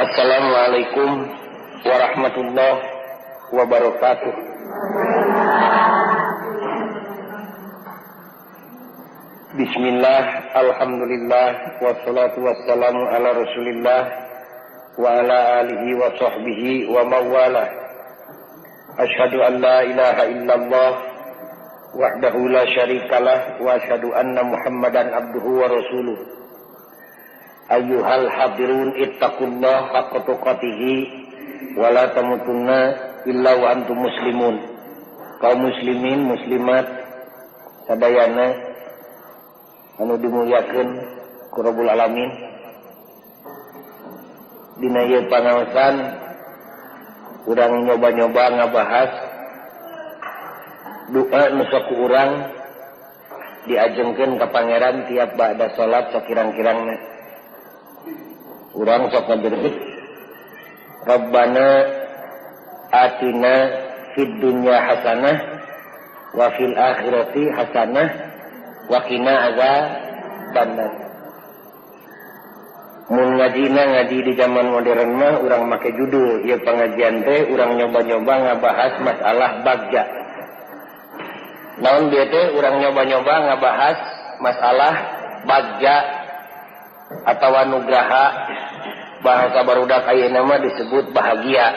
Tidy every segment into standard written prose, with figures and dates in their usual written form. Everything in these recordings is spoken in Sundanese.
Assalamualaikum warahmatullahi wabarakatuh. Bismillah, alhamdulillah, wassalatu wassalamu ala rasulillah wa ala alihi wa sahbihi wa mawalah. Ashhadu an la ilaha illallah wahdahu la syarikalah wa ashhadu anna Muhammadan abduhu wa rasuluh. Ayyuhal hadirun ittaqullah haqqa tuqatihi wa la tamutunna illa wa antum muslimun. Kaum muslimin muslimat sadayana anu dimuliakeun ku Rabbul Alamin. Dina ieu pangaosan urang nyoba-nyoba ngabahas doa nu sok ku urang diajengkeun ka pangeran tiap ba'da salat sakirang-kirangna. Urang sok ngajerit Rabbana atina fid dunya hasanah wa fil akhirati hasanah wa qina azabannar. Mun ngajina ngaji di zaman modern mah urang make judul ieu pengajian teh urang nyoba-nyoba ngabahas masalah bagja. Naon dieu teh urang nyoba-nyoba ngabahas masalah bagja atawa nugraha, bahasa barudak ayeuna mah disebut bahagia.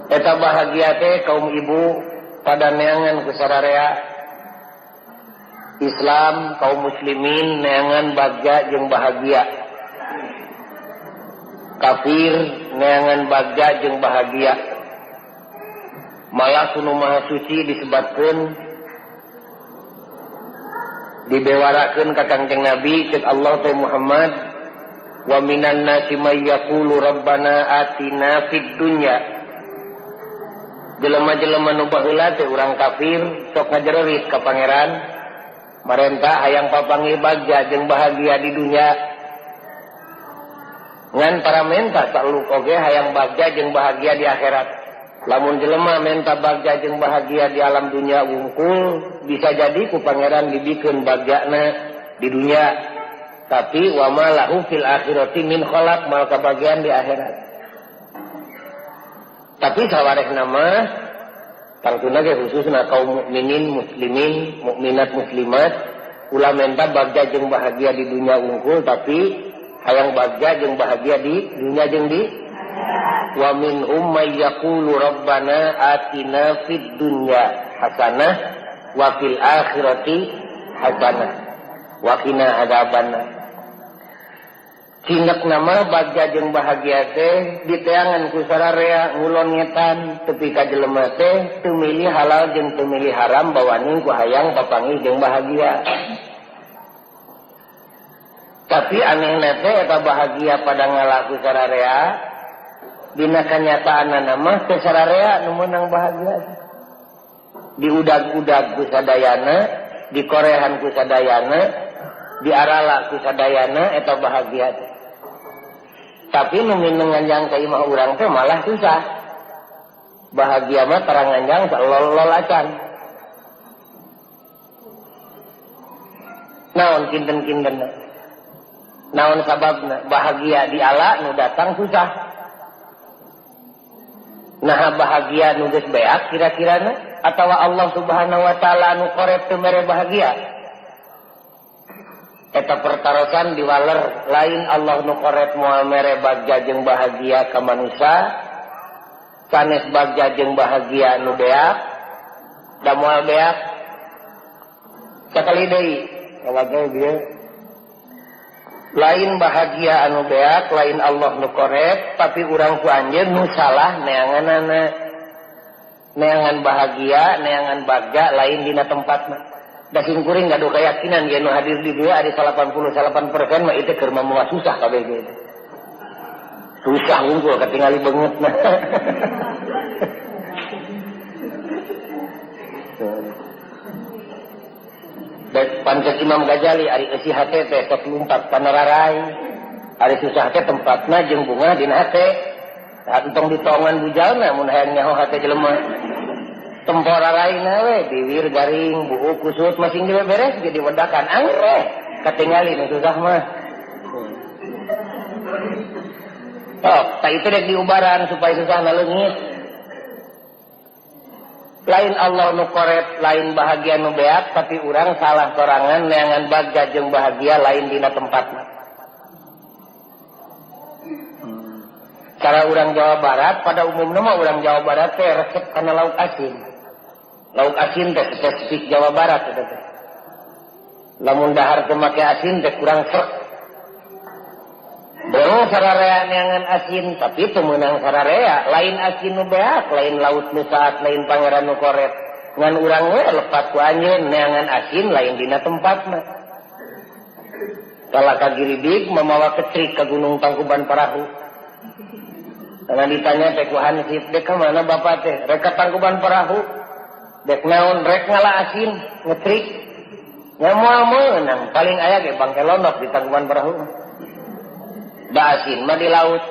Eta bahagia teh kaum ibu pada neangan ku sararea Islam, kaum muslimin neangan bagja jeung bahagia. Kafir neangan bagja jeung bahagia. Malah ku nu maha suci disebatkeun dibewarakeun ka Kangjeng Nabi ceuk Allah teh Muhammad wa minan nasi may yaqulu rabbana atina fid dunya. Jelema-jelema nu baheula teh urang kafir sok ngajererit ka pangeran marenta hayang papanggih bagja jeung bahagia di dunya. Ngan para menta saeluk oge hayang bagja jeung bahagia di akhirat. Lamun jelema menta bagja jeung bahagia di alam dunia wungkul bisa jadi ku pangeran dibikeun bagjana di dunia, tapi wa ma lahu fil akhirati min khalaq, mal kabagian di akhirat. Tapi sawarehna mah tangtuna ge khususna kaum mukminin muslimin mukminat muslimat ulah menta bagja jeung bahagia di dunia wungkul, tapi hayang bagja jeung bahagia di dunia jeung di wa minhum may yaqulu rabbana atina fid dunya hasanah wa fil akhirati hasanah wa qina adzabannar. Cinek nama bagja jeung bahagia teh diteangan ku sararea ngulon ngetan tepi ka jelema teh teu milih halal jeung teu milih haram bawaning ku hayang papanggih jeung bahagia. Tapi anehna teh eta bahagia pada ngalaku sararea dina kanyataanna mah teu sararea nu meunang bahagia. Diudag-udag ku sadayana, dikorehan ku sadayana, diarala ku sadayana eta bahagia teh. Tapi nu mineng nganjang ka imah urang teh malah susah. Bahagia mah tarang nganjang salol-lol acan. Naon kinten-kintenna? Naon sababna? Bahagia di ala nu datang susah. Nah bahagia nu geus beak kira-kirana atawa Allah Subhanahu wa taala nu korep teu mere bahagia. Eta pertarosan diwaler lain Allah nu korep moal mere bagja jeung bahagia ka manusia, sanes bagja jeung bahagia nu beak da moal beak. Sakali deui kawagel dieu lain bahagia anu beak, lain Allah nu korep, tapi urang ku anjeun nu salah neanganana. Neangan bahagia, neangan bagja lain dina tempatna. Da singkuring gaduh keyakinan yen nu hadir di dieu ari 88% mah itu keur mawa susah kabeh ge. Susah wungkul katingali beungeutna. Pancet Imam Ghazali ari eusi hate teh sok lumpat panararai, ari susah teh tempatna jeung bunga dina hate. Entong ditongan bujalna mun hayang nyaho hate jelema. Temporaraina we biwir garing buuk kusut masing diwe beres ge diwedakan angre katingali nu susah mah. Sok, tak itu dek diubaran supaya susahna leungit. Lain Allah nu koret, lain bahagia nu beak, tapi urang salah sorangan neangan bagja jeung bahagia lain dina tempatna. Cara urang Jawa Barat pada umumna mah urang Jawa Barat teh resep kana lauk asin. Lauk asin teh spesifik Jawa Barat eta teh. Lamun dahar teu make asin teh kurang srek. Beuh sararea neangan asin, tapi teu meunang sararea, lain asin nu beak, lain laut nu saat, lain pangeran nu koret. Ngan urang we lepat ku anjeun neangan asin lain dina tempatna. Kalah ka Giridig mamawa kecrik ka Gunung Tangkuban Parahu. Karena ditanya teh ku hansip, dek ka mana bapak teh? Rek ka Tangkuban Parahu. Dek naon? Rek ngala asin, ngecrik. Nya moal meunang, paling aya ge bangke londok di Tangkuban Parahu. Da asin mah di laut.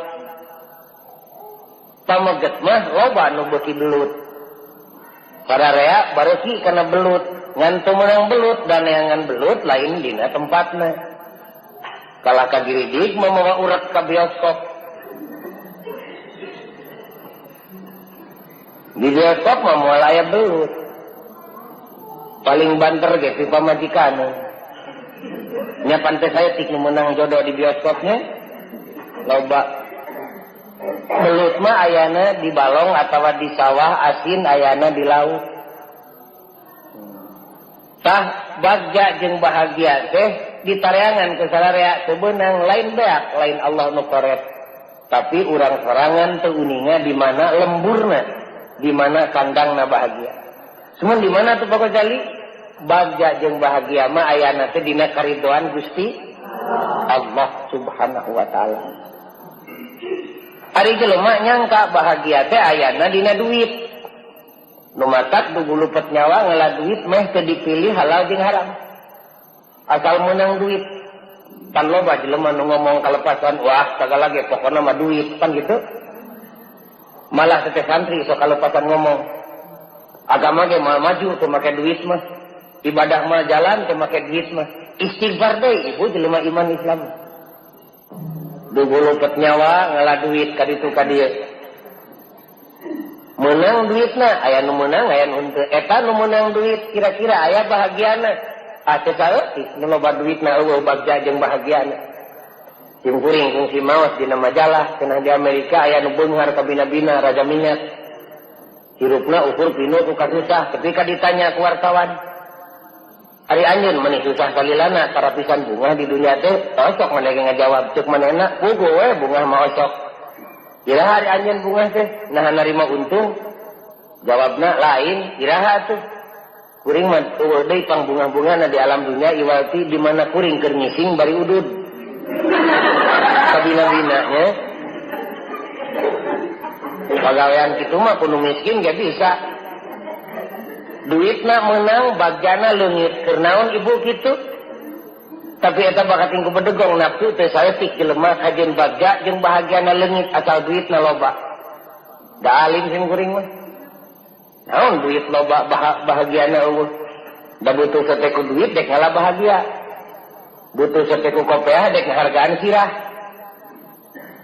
Pameget mah loba nu beuki belut. Sararea bareuki kana belut, ngan teu meunang belut dan neangan belut lain dina tempatna. Kalah ka Giridig mamawa urat ka bioskop. Di bioskop mah moal aya belut. Paling banter ge ti pamajikan. Nya pantes saya tik nu meunang jodoh di bioskopnya. Loba belut mah ayana di balong atawa di sawah, asin ayana di laut. Tah bagja jeung bahagia teh ditareangan ke sararea teu beunang, lain beak, lain Allah nu koret. Tapi urang sorangan teu uninga di mana lemburna, di mana kandangna bahagia. Cuman di mana tuh Pak Ghazali? Bagja jeung bahagia mah ayana teh dina karidoan Gusti Allah Subhanahu wa taala. Ari jelema nyangka bahagia teh ayana dina duit. Nu matak dugu lupet nyawa ngala duit meh teu dipilih halal jeung haram. Asal meunang duit. Pan loba jelema nu ngomong kalepasan, wah sagala ge pokona mah duit, pan gitu. Malah teh santri sok kalepasan ngomong. Agama ge moal maju teu make duit mah. Ibadah mah jalan teu make duit mah. Istighfar deui ibu jelema iman Islam. Dugu lupet nyawa ngala duit ka ditu ka dieu. Meunang duitna, aya nu meunang aya nu henteu. Eta nu meunang duit kira-kira aya bahagiana. Ah teu saeutik nu loba duitna eueuh bagja jeung bahagiana. Simkuring kungsi maos dina majalah cenah di Amerika aya nu beunghar kabina-bina raja minyak. Hirupna ukur pinuh ku kasusah ketika ditanya ku wartawan. Ari anjeun meni susah salilana tarapisan bunga di dunia teh osok maneh ge ngajawab ceuk manehna puguh we bunga mah osok. Iraha ari anjeun bunga teh naha narima untung? Jawabna lain, iraha atuh. Kuring mah eueuh deui pang bunga-bungana di alam dunia iwalti di mana kuring keur ngising bari udud. Kabina-bina nya. Pagawean kitu mah kudu miskin ge bisa. Duitna menang bagjana leungit keur naon ibu kitu. Tapi eta bakating ku bedegong nafsu teh saeutik jelema kajeun bagja jeung bahagiana leungit asal duitna loba. Da alim sim kuring mah. Naon duit loba bahagiana eueuh. Da butuh sate ku duit dek ngala bahagia. Butuh sate ku kopeah dek ngahargaan sirah.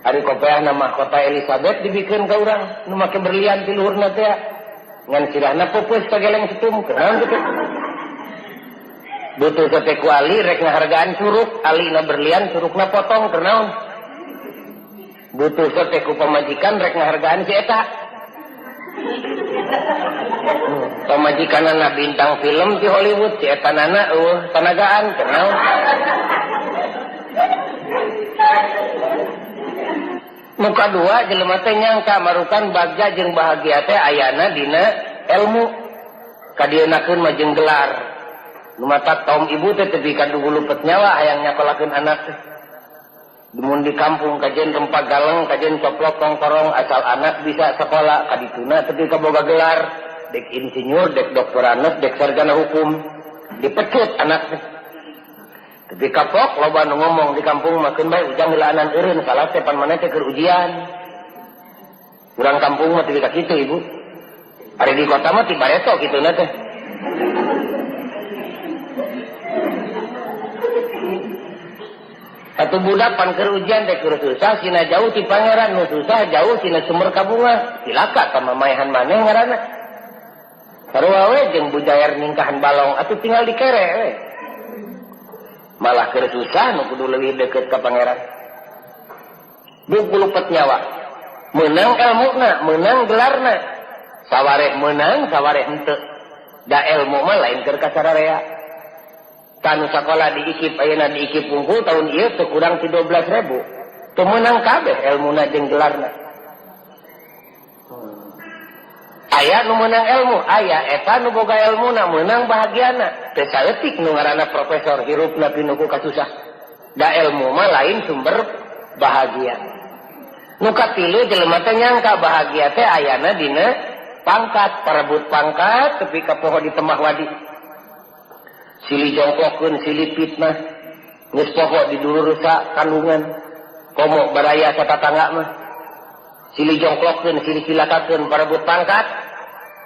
Ari kopeah nama kota Elizabeth dibikeun ka urang nu make berlian ti luhurna teh. Ngan sirahna pupus kageleng setum kunaon kitu. Butuh sate ku ali rek ngahargaan curug, alina berlian curugna potong kunaon. Butuh sate ku pamajikan rek ngahargaan si eta. Pamajikanana bintang film di Hollywood si eta nana eueuh tanagaan kunaon. Muka dua jelema teh nyangka marukan bagja jeung bahagia teh ayana dina ilmu kadieunakeun mah jeung gelar. Nu matak kaum ibu teh tepi ka dugu lupet nyawa hayang nyakolakeun anak teh. Mun di kampung kajeun rempah galeng kajeun coplok kongkorong asal anak bisa sekolah kadituna tepi ka boga gelar, dek insinyur, dek doktoranus, dek sarjana hukum, dipecut anak teh. Tapi kapok loba nu ngomong di kampung mah keun bae ujang heulaanan eureun salah teh pan maneh teh keur ujian. Urang kampung mah teu ka kitu ibu. Ari di kota mah ti bareto kituna teh. Satu budak pan keur ujian teh keur susah sina jauh ti pangeran nu susah jauh sina sumber kabunga cilaka ka mamaehan maneh ngaranna. Sarua we jeung bujair ningkahan balong atuh tinggal dikere we. Malah keur susah nu kudu leuwih deukeut ka pangeran. Dugulupet nyawa. Meunang elmuna, meunang gelarna. Sawareh meunang, sawareh henteu. Da elmu mah lain keur kasararea. Kanu sakola di IKIP ayeuna di IKIP wungkul tahun ieu teu kurang ti 12.000. Teu meunang kabeh elmuna jeung gelarna. Aya nu meunang ilmu, aya eta nu boga elmuna meunang bahagiana. Teu saeutik nu ngaranna profesor hirupna pinuh ku kasusah. Da ilmu mah lain sumber bahagia. Nu katilu jelema teh nyangka bahagia teh ayana dina pangkat, parebut pangkat tepi ka poho di temah wadi. Silih jongkokkeun, silih fitnah, geus poho di dulur rusak kandungan, komo baraya satatangga mah. Silih jongkokkeun, silih cilakakeun parebut pangkat.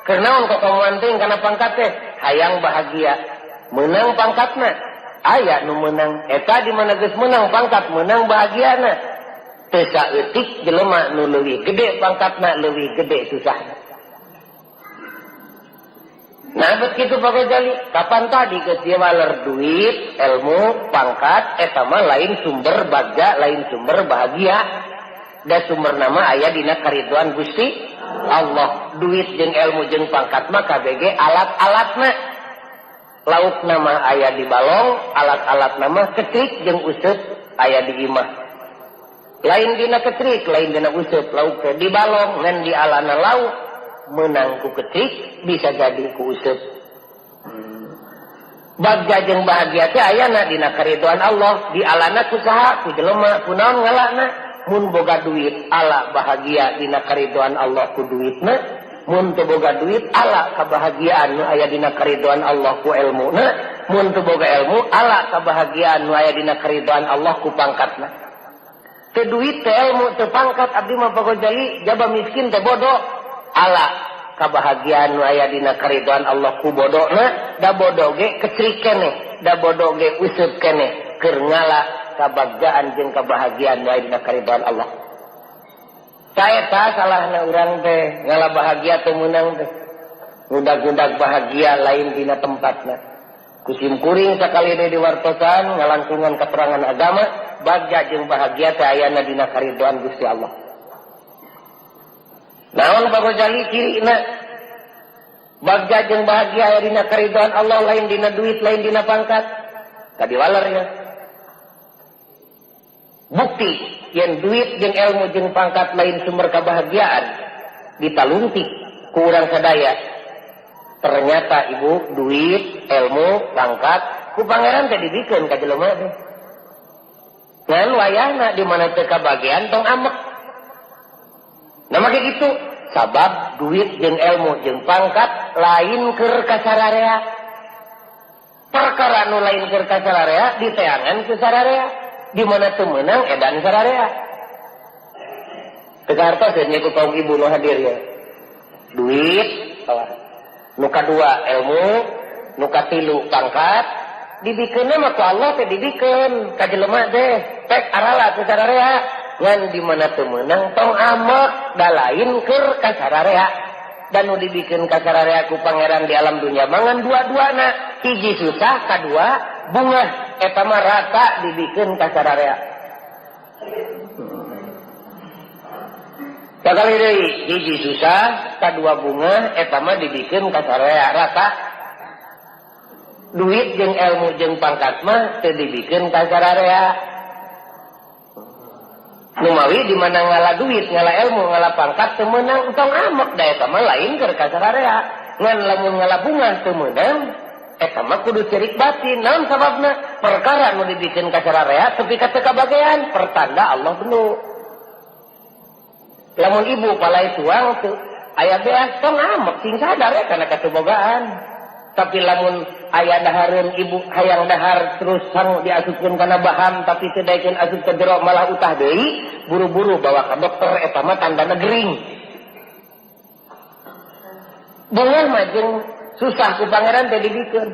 Keur naon kok komoan teuing kana pangkat teh? Hayang bahagia. Meunang pangkatna, aya nu meunang. Eta di mana geus meunang pangkat, meunang bahagiana. Teu saeutik jelema nu leuwih gede pangkatna, leuwih gede susahna. Nah, begitu Pak Ghazali, kapan tadi geus waler duit, ilmu, pangkat, eta mah lain sumber bagja, lain sumber bahagia. Da sumber nama aya dina kariduan Gusti Allah. Duit jeung ilmu jeung pangkat mah KBG alat-alatna. Lauk nama aya di balong, alat-alat nama ketrik jeung useup aya di imah. Lain dina ketrik, lain dina useup, lauk teh di balong ngan di alana lauk. Menang ku ketrik bisa jadi ku useup. Bagja jeung bahagia teh ayana dina kariduan Allah, di alana ku saha, ku jelema, ku naon ngalana. Mun boga duit ala bahagia dina kariduan Allah ku duitna, mun teu boga duit ala kabahagiaan nu aya dina kariduan Allah ku elmuna, mun teu boga ilmu ala kabahagiaan nu aya dina kariduan Allah ku pangkatna. Teu duit teu ilmu teu pangkat abdi mah Pak Ghazali jaba miskin teh bodoh. Ala kabahagiaan nu aya dina kariduan Allah ku bodona, da bodo ge kecrik keneh, da bodo ge useup keneh, keur ngala kabagjaan jeung kabahagiaan nu aya dina kariduan Allah. Saeta salahna urang teh ngala bahagia teu meunang teh. Ngudag-ngudag bahagia lain dina tempatna. Ku simkuring sakali deui diwartosan ngalangkungan keterangan agama, bagja jeung bahagia teh ayana dina kariduan Gusti Allah. Naon Pak Ghazali cirina bagja jeung bahagia aya dina kariduan Allah lain dina duit lain dina pangkat. Tadi walernya. Bukti yen duit jeung ilmu jeung pangkat lain sumber kebahagiaan ditalungtik ku urang sadaya. Ternyata ibu duit, ilmu, pangkat ku pangeran teh dibikeun ka jelema teh. Ngan wayahna di mana teu kabagian tong amek. Nah make gitu, sabab duit jeung ilmu jeung pangkat lain keur kasararea. Perkara nu lain keur kasararea diteangan ku sararea, di mana teu meunang edan sararea. Teu kahartos nya ku kaum ibu nu hadir ya. Duit, nu kadua ilmu, nu katilu pangkat, dibikeunna mah ku Allah teh dibikeun ka jelema teh, pek arala ku sararea. Ngan di mana teu meunang tong amek da lain keur kasararea. Dan nu dibikeun kasararea ku pangeran di alam dunia mangan dua-duana, hiji susah kadua bungah, eta mah rata dibikeun kasararea. Sakali deui hiji susah kadua bungah eta mah dibikeun kasararea rata. Duit jeung ilmu jeung pangkat mah teu dibikeun kasararea. Numawi di mana ngala duit, ngala ilmu, ngala pangkat teu meunang tong amek da eta mah lain keur kasararea. Ngan lamun ngala bunga teu meunang eta mah kudu cerik batin. Naon sababna? Perkara nu dibikeun kasararea tepi ka teu kabagean, pertanda Allah benu. Lamun ibu palai tuang teu aya beas tong amek sing sadar ya kana katebogaan. Tapi lamun aya dahareun ibu hayang dahar terus sang diasupkeun kana baham tapi teu daekeun asup ka jero malah utah deui, buru-buru bawa ka dokter eta mah tandana gering. Bunga mah jeung susah ku pangeran teh dibikeun.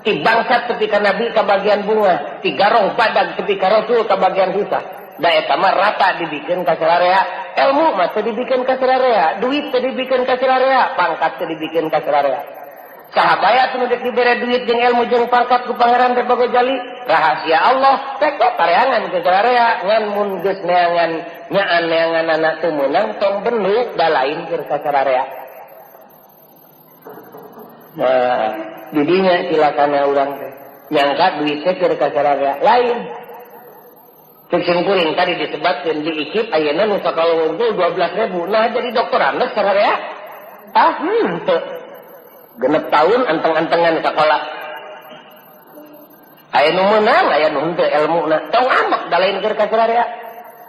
Ti bangsat tepi ka nabi kabagian bunga, ti garong badag tepi ka rasul kabagian susah. Da eta mah rata dibikeun ka sararea, ilmu mah teu dibikeun ka sararea, duit teu dibikeun ka sararea, pangkat teu dibikeun ka sararea. Saha bae atuh nu dek dibere duit jeung ilmu jeung pangkat ku Pangeran teh Bagojali, rahasia Allah teh pareangan ke sararea ngan mun geus neangan nyaan neanganana teu meunang tong benuk da lain keur ka sararea. Nah, didinya cilakana urang teh nyangka duit teh keur ka sararea lain. Cek kuring tadi disebatkeun di IKIP ayeuna nu sakola unggul 12.000. Nah jadi doktorandes sararea. Ah henteu. Genep tahun anteng-antengan sekolah. Aya nu meunang, aya nu henteu elmuna. Tong amek da lain keur ka sararea.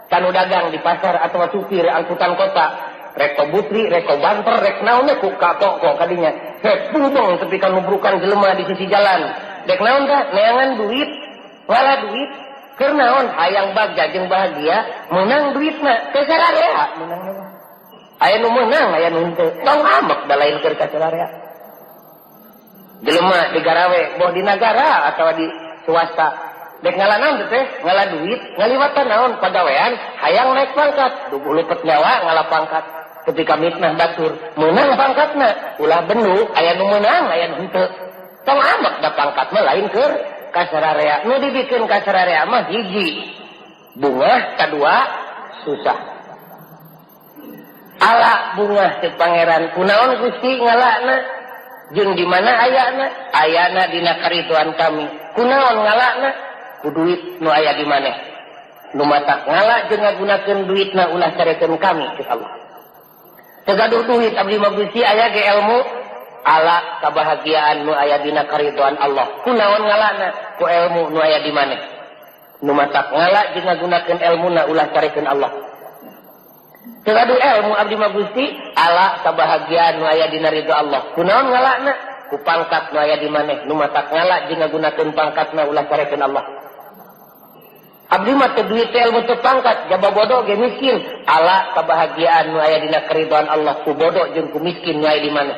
Kanu dagang di pasar atau supir angkutan kota, rek kobutri, rek kobanter, rek naon ku ka kok kadinya. Rek bungkung tepi ka nubrukan jelema di sisi jalan. Dek naon tah? Neangan duit, ngala duit, keur naon hayang bagja jeung bahagia, meunang duitna teu sararea meunang mah. Aya nu meunang, aya nu henteu. Tong amek da lain keur ka sararea. Jelema di garawe boh di nagara atau di swasta dek ngala naon teh ngala duit ngaliwatan naon pagawean hayang naik pangkat duguh lupet nyawa ngala pangkat ketika mitnah batur meunang pangkatna ulah benuk aya nu meunang aya nu henteu tong amek da pangkat mah lain keur ka sararea nu dibikeun ka sararea mah hiji bungah kadua susah ala bungah teh pangeran kunaon Gusti ngalana jeung di mana ayana? Ayana dina karituan kami. Kunaon ngalana? Ku duit nu aya di maneh. Nu matak ngala jeung ngagunakeun duitna ulah carekeun kami cek Allah. Teu gaduh duit abdi mah Gusti aya ge ilmu ala kabahagiaan nu aya dina karituan Allah. Kunaon ngalana? Ku ilmu nu aya di maneh. Nu matak ngala jeung ngagunakeun elmuna ulah carekeun Allah. Teu gaduh ilmu abdi mah Gusti ala kabahagiaan nu aya dina ridho Allah. Kunaon ngalana? Ku pangkat nu aya di maneh. Nu matak ngala jeung ngagunakeun pangkatna ulah carekeun Allah. Abdi mah teu duit teh ilmu teu pangkat, jaba bodoh ge miskin. Ala kabahagiaan nu aya dina keridhaan Allah ku bodoh jeung ku miskin nu aya di maneh.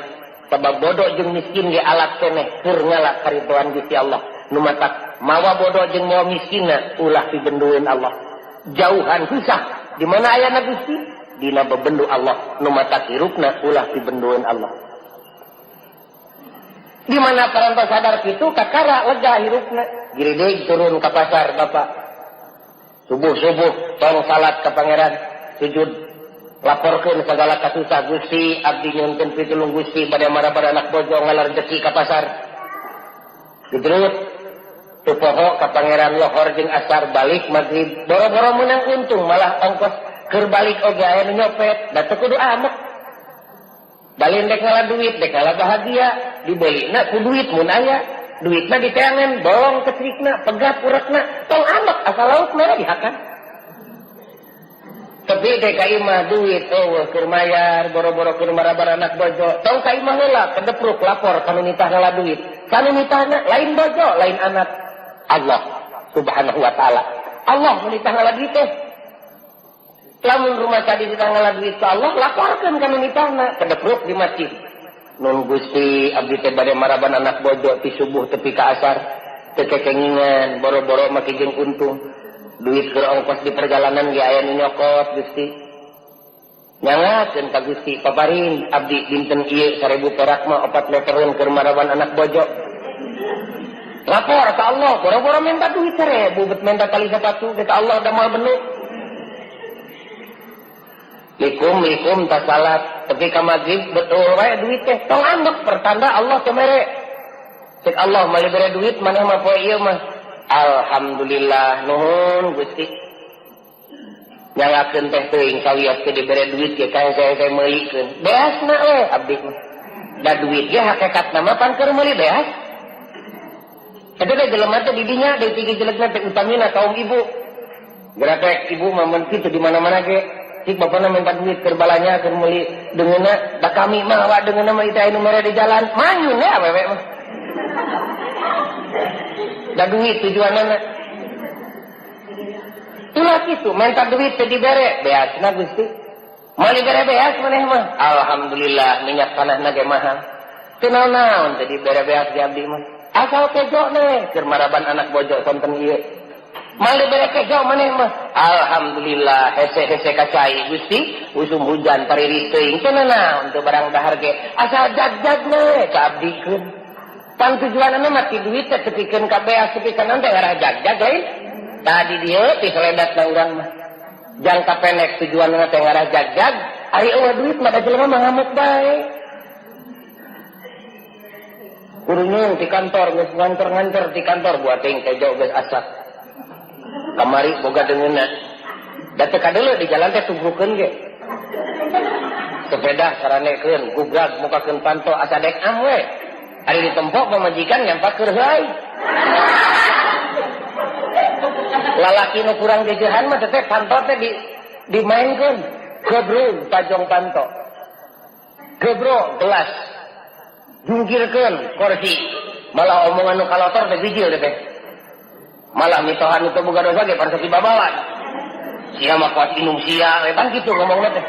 Sabab bodoh jeung miskin ge alat keneh keur ngala karidhaan Gusti Allah. Nu matak mawa bodoh jeung mawa miskinna ulah pibendueun Allah. Jauhan susah di mana ayana Gusti? Dina bebendu Allah nu matak hirupna ulah pibendueun Allah. Di mana parantos sadar kitu kakara lega hirupna. Girideg turun ka pasar bapak. Subuh-subuh tong salat ka pangeran, sujud laporkeun sagala kasusah Gusti abdi nyunkeun pitulung Gusti bade marabar anak bojo ngalar rezeki ka pasar. Digerut teu poho ka pangeran lohor jeung asar balik magrib boro-boro meunang untung malah ongkos keur balik oge aya nu nyopet da teu kudu amek. Balin dek ngala duit dek ngala bahagia dibelina ku duit mun aya duitna diteangan bolong ketrikna pegat urekna tong amek asal laukna dihakan. Tapi dek ka imah duit eueuh keur mayar boro-boro keur marabar anak bojo tong ka imah heula kedepruk lapor kanu nitah ngala duit kanu nitahna lain bojo lain anak Allah subhanahu wa taala. Allah nu nitah ngala duit teh. Lamun rumah tadi ditah ngala duit ka Allah laporkeun ka nu nitahna kedepruk di masjid. Nun Gusti abdi teh bade maraban anak bojo ti subuh tepi ka asar teu kekengingan boro-boro make jeung untung duit keur ongkos di perjalanan ge aya nu nyokot Gusti nyangakeun ka Gusti paparin abdi dinten ieu 1000 perak mah 4 metereun keur maraban anak bojo. Lapor ka Allah boro-boro minta duit 1000 bet minta tali sepatu ka Allah da moal benuk. Likum likum tak salat tapi ka magrib betul wae duit teh tong ambek pertanda Allah teu mere. Cek Allah mah bere duit maneh mah poe ieu mah alhamdulillah nuhun Gusti. Nyangakeun teh teuing sawios teh dibere duit ge kae saya meulikeun. Beasna we abdi mah. Da duit ge hakikatna mah pan keur meuli beas. Eta teh jelema teh di dinya deui tinggi jelegna teh utamina kaum ibu. Gerak ibu mah mun kitu di mana-mana ge. Cik bapana minta duit keur balanya keur meuli deungeunna da kami mah wa deungeunna mah itu anu mere di jalan manyun ya awewe mah. Da duit tujuanana. Ulah kitu minta duit teu dibere beasna Gusti. Moal dibere beas maneh mah. Alhamdulillah minyak tanahna ge mahal. Teu naon-naon teu dibere beas di abdi mah. Asal kejo nih keur maraban anak bojo sonten ieu. Mal dibere kejo maneh mah. Alhamdulillah hese-hese ka cai Gusti, usum hujan pariris teuing teu nanaon teu barang dahar ge. Asal jag-jag nih ka abdikeun. Pan tujuanna mah ti duit teh tepikeun ka beas tepikeun naon teh ngarah jag-jag lain. Tadi dieu ti seledatna urang mah. Jangka pendek tujuanna teh ngarah jag-jag, ari eueuh duit mah da jelema mah ngamuk bae. Kurunyung di kantor, geus nganter-nganter di kantor buat teuing kejo geus asak. Kamari boga deungeunna. Da teu kadeuleu di jalan teh tunggukeun ge. Sepeda saranekeun, gubrag mukakeun panto asa dek am we. Ari ditempok pamajikan nyampak keur heulai. Lalaki nu kurang jejehan mah teh panto teh dimaenkeun. Gebrung tajong panto. Gebro gelas. Jungkirkeun kursi. Malah omongan nu kalotor teh bijil teh. Malah mitohan nu teu boga dosa ge parsaki babawan. Sia mah kuat inung sia, we pan kitu ngomongna teh.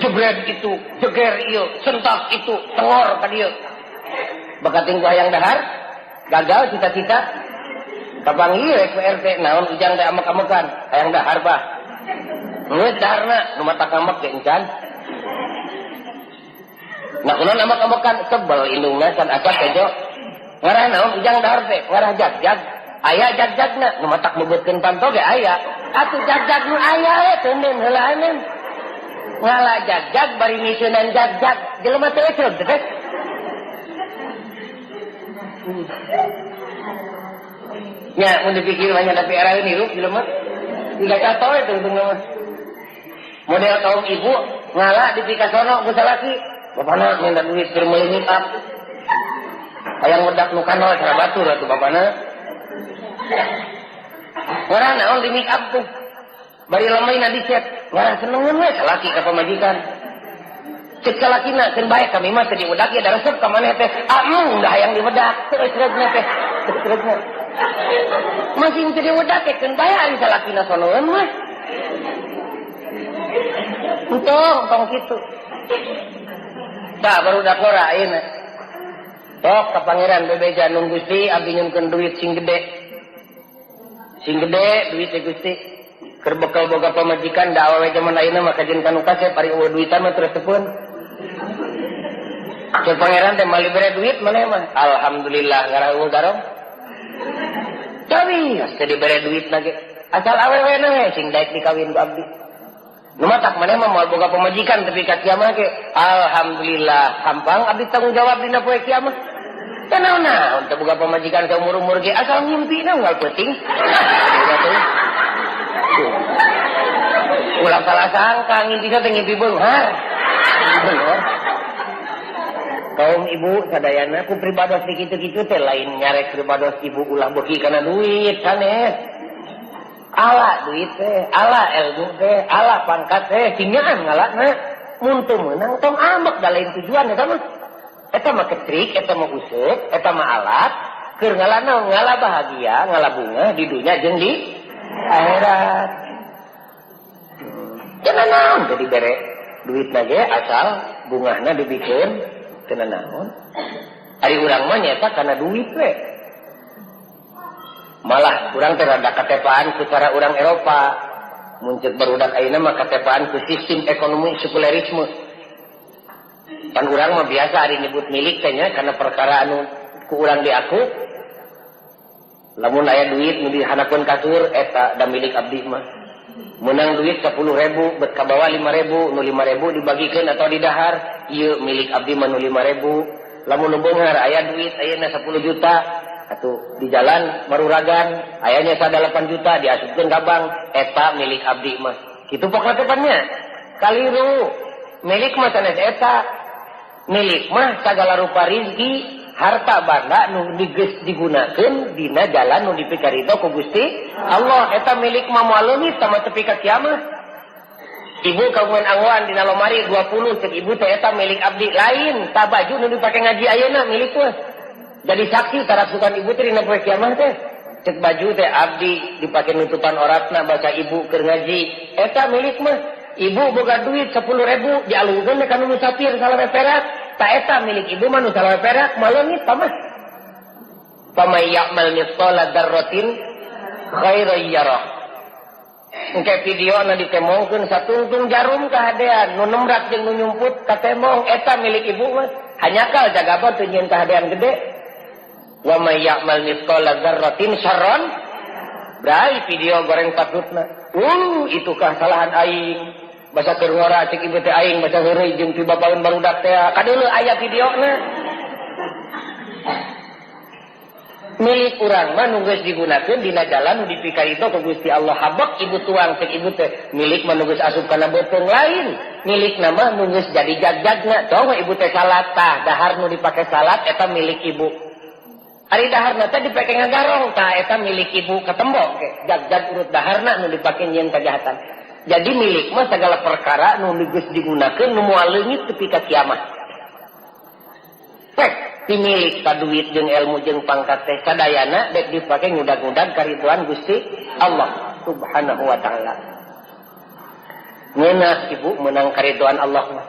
Jebret itu, jeger ieu, sentak itu, tengor ka dieu. Bakating ku hayang dahar, gagal cita-cita. Kapanggih rek ku RT naon ujang teh amek-amekan, hayang dahar bah. Geus daharna nu matak amek ge encan. Nah kunaon amek-amekan sebel indungna can asak kejo. Ngarah naon ujang dahar teh, ngarah jag-jag. Aya jag-jagna nu matak mebeutkeun panto ge aya. Atuh jag-jag nu aya we teuneun heulaaneun. Ngala jag-jag bari miseunan jag-jag, jelema teh eceug teh. Nya mun dipikir mah nya tapi era hirup jelema. Tiga katoe teh tungtungna mah. Model kaum ibu ngala dipikasono ku salaki. Bapana minta duit keur meuli make up. Hayang wedak nu kanol cara batur atuh bapana. Ngarah naon di make up tuh. Bari lamaina dicet, ngarah senengeun we salaki ka pamajikan. Cek salakina keun bae kami mah teu diwedak ya da resep ka maneh teh. Ah dah hayang diwedak terus-terusna teh. Terus-terusna. Masih teu diwedak teh keun bae ari salakina sonoeun mah. Entong, entong kitu. Tah baru dak ora ayeuna. Tok ka pangeran bebeja nun Gusti abdi nyunkeun duit sing gede. Sing gede duit teh Gusti. Keur bekal boga pamajikan da awewe jaman ayeuna mah kajeun kanu kasep ari eueuh duitan mah terus tepun. Cek pangeran teh mali bere duit maneh mah. Alhamdulillah ngarah eueuh garong. Tapi teu dibere duit lagi. Asal awewe na we sing daek dikawin ku abdi. Nu matak maneh mah moal boga pamajikan tepi ka kiamah ge. Alhamdulillah hampang abdi tanggung jawab dina poe kiamah. Teu naon-naon teu boga pamajikan saumur-umur ge asal ngimpina unggal peuting. Ulah salah sangka ngimpina teh ngimpi beunghar. Beunghar. Kaum ibu sadayana ku pribados di kitu-kitu teh lain nyarek pribados ibu ulah beuki kana duit sanes. Ala duit teh, ala ilmu teh, ala pangkat teh, sinyaan ngalana. Mun teu meunang tong ambek da lain tujuan eta mah. Eta mah ketrik, eta mah useup, eta mah alat keur ngalana ngala bahagia, ngala bunga di dunya jeung di akhirat. Teu nanaon teh dibere duitna ge asal bungahna dibikeun teu nanaon. Ari urang mah nyaeta kana duit we. Malah urang teh rada katepaan ku cara urang Eropa. Mun ceuk barudak ayeuna mah katepaan ku sistem ekonomi sekulerisme. Pan urang mah biasa ari nyebut milik teh nya kana perkara anu ku urang diaku. Lamun aya duit nu dihanakeun kasur eta da milik abdi mah. Menang duit 10.000 bet kabawa 5.000 nu 5.000 dibagikeun atau didahar ieu milik abdi mah nu 5.000. Lamun nu beunghar aya duit ayeuna 10 juta atuh di jalan maruragan ayanya sada 8 juta diasupkeun ka bank eta milik abdi mah. Kitu pokna teh pan nya. Kaliru milik mah sanes eta. Milik mah sagala rupa rizki harta banda nu digeus digunakeun dina jalan nu dipikarido ku Gusti Allah eta milik mah moal leungit sama tepi ka kiamah. Ibu kagungan anggoan dina lomari 20 cek ibu teh eta milik abdi lain ta baju nu dipake ngaji ayeuna milik mah. Jadi saksi tarasukan ibu teh dina poe kiamah teh. Cek baju teh abdi dipake nutupan oratna baca ibu keur ngaji eta milik mah. Ibu boga duit 10.000 dialungkeun ka nu musafir salawe perak. Ta eta milik ibu mah nu salawe perak maleungit pamah. Pamay ya'mal mithqala dzarratin khairan yarah. Engke videona ditemongkeun satungtung jarum kahadean nu nemrak jeung nu nyumput katemong eta milik ibu mah. Hanyakal jagaba teu nyieun kahadean gede. Wa may ya'mal mithqala dzarratin syarran. Brai video goreng patutna. Itu kesalahan aing. Basa keur ngora cek ibu teh aing basa heureuy jeung ti bapaeun barudak teh. Kadeuleu aya videona. Milik urang mah nu geus digunakeun dina jalan nu dipikarido ku Gusti Allah. Habek ibu tuang cek ibu teh milik mah nu geus asup kana beuteung lain. Milik mah nu geus jadi jagjagna. Tong ibu teh salat tah dahar nu dipake salat eta milik ibu. Ari daharna teh dipake ngagarong tah eta milik ibu katembok ke jagjag urut daharna nu dipake nyieun kajahatan. Jadi milik mah segala perkara nu geus digunakeun nu moal leungit tepi ka kiamat. Pek dimilik ka duit jeung ilmu jeung pangkat teh sadayana dek dipake ngudag-ngudag kariduan Gusti Allah Subhanahu wa taala. Ngeunah ibu meunang kariduan Allah mah.